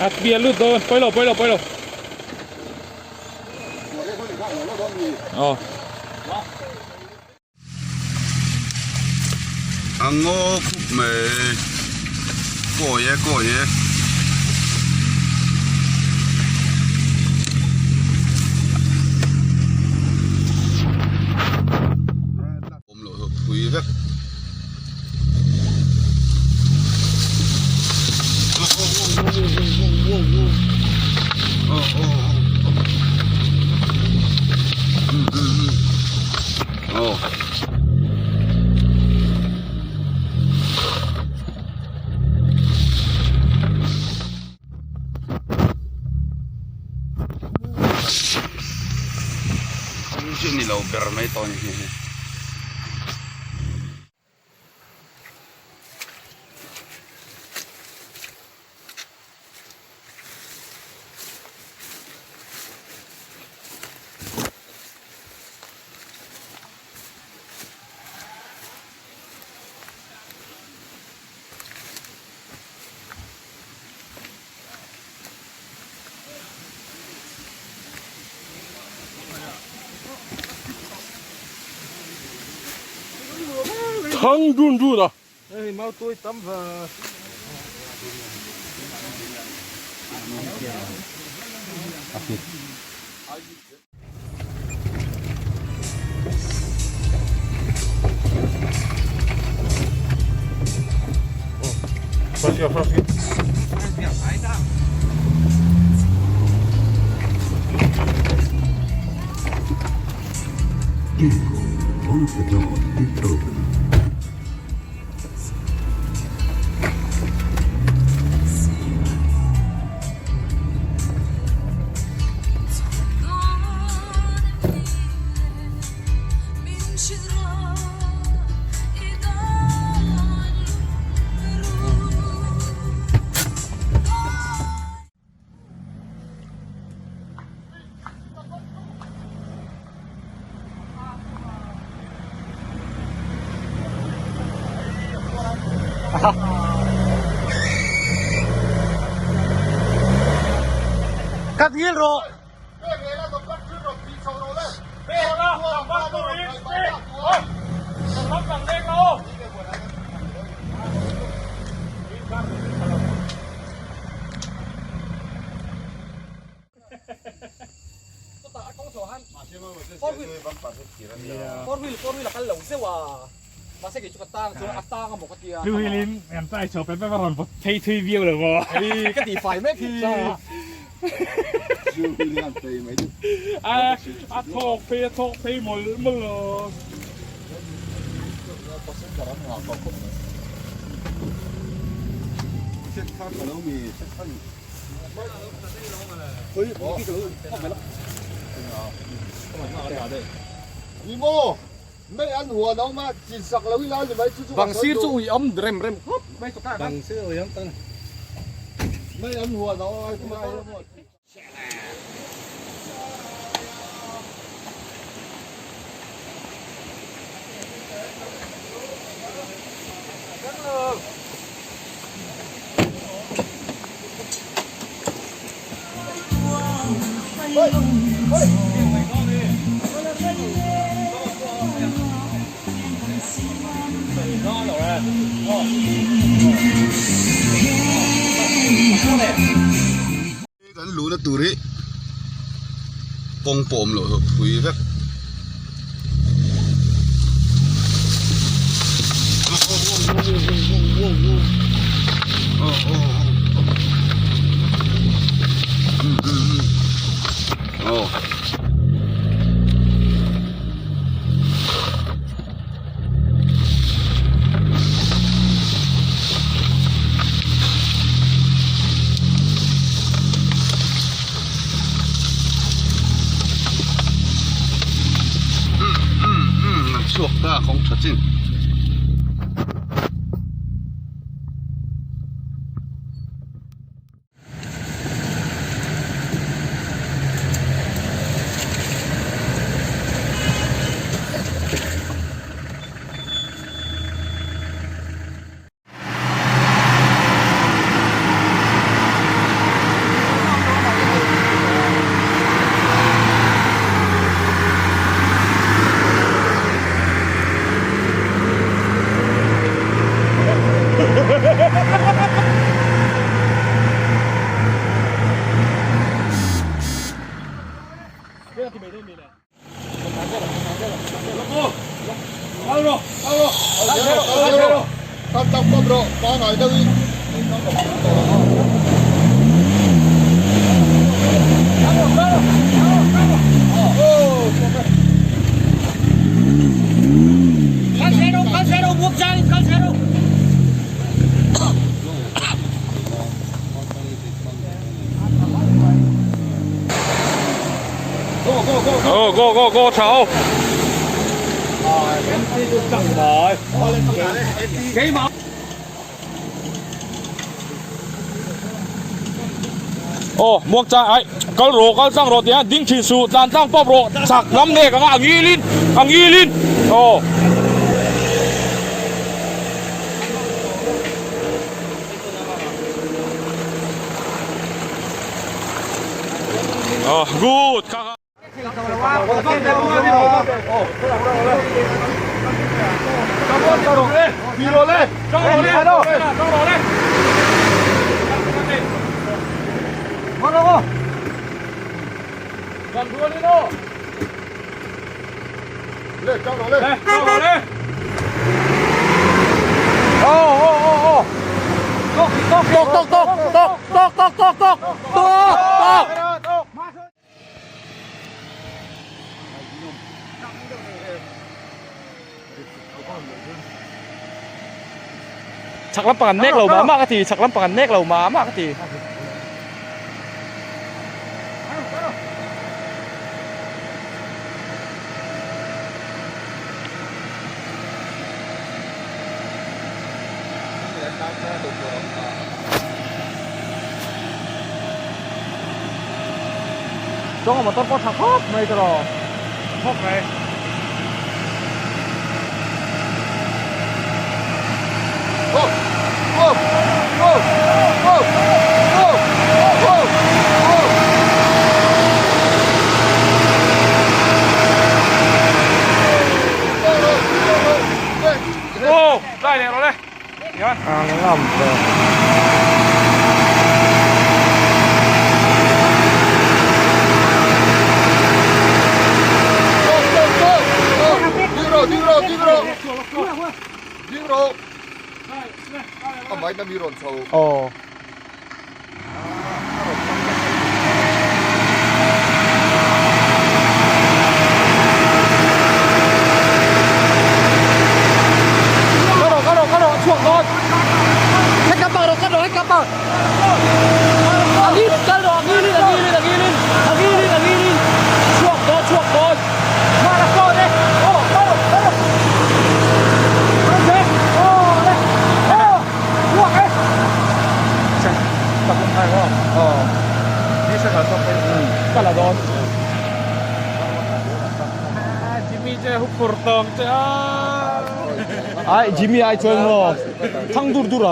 A bia lut dawn pawi lo pawi lo pawi lo aw. A ngaw khup mai kawi e kawi e. Awm loh hi phui vek. Chu ni lo ber mai tawh a ni hi. Thang dun dun a. Hei mau tui tam va. Cut ngil rawh. Lu hi lin em tai chho pe pe rawn vawt phei thui viau lo maw? Hei ka tih fai mek hi. A thawk phei a thawk phei mawlh mawlh lo. Bang sir chu ui awm rem rem khawp mai chu kha Bang sir ui awm tan. Kan luhna tur hi kawng pawh awm loh hi phui vek. Chhuak ta kawng tha chin. Go go go go tha ho. Aw muak chang ai kal rawh kal tlang rawh tih a ding thin suh tlan tlang pawp rawh chak lam nek anga a ngilin a ngilin aw. Aw good kha kha. Chak lampang an nek lo mah mah ka ti chak lampang an nek lo mah mah ka ti. Chuan motor pawh tha khawp mai ta rawh khawp mai. Aw lai leh rawh le. Ang lam te. Aw. Ai Jimmy ai chuan maw thang dur dur a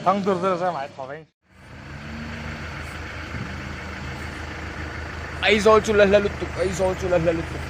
thang dur dur sa mai tho veng. Aizawl chu la hla lutuk Aizawl chu la hla lutuk.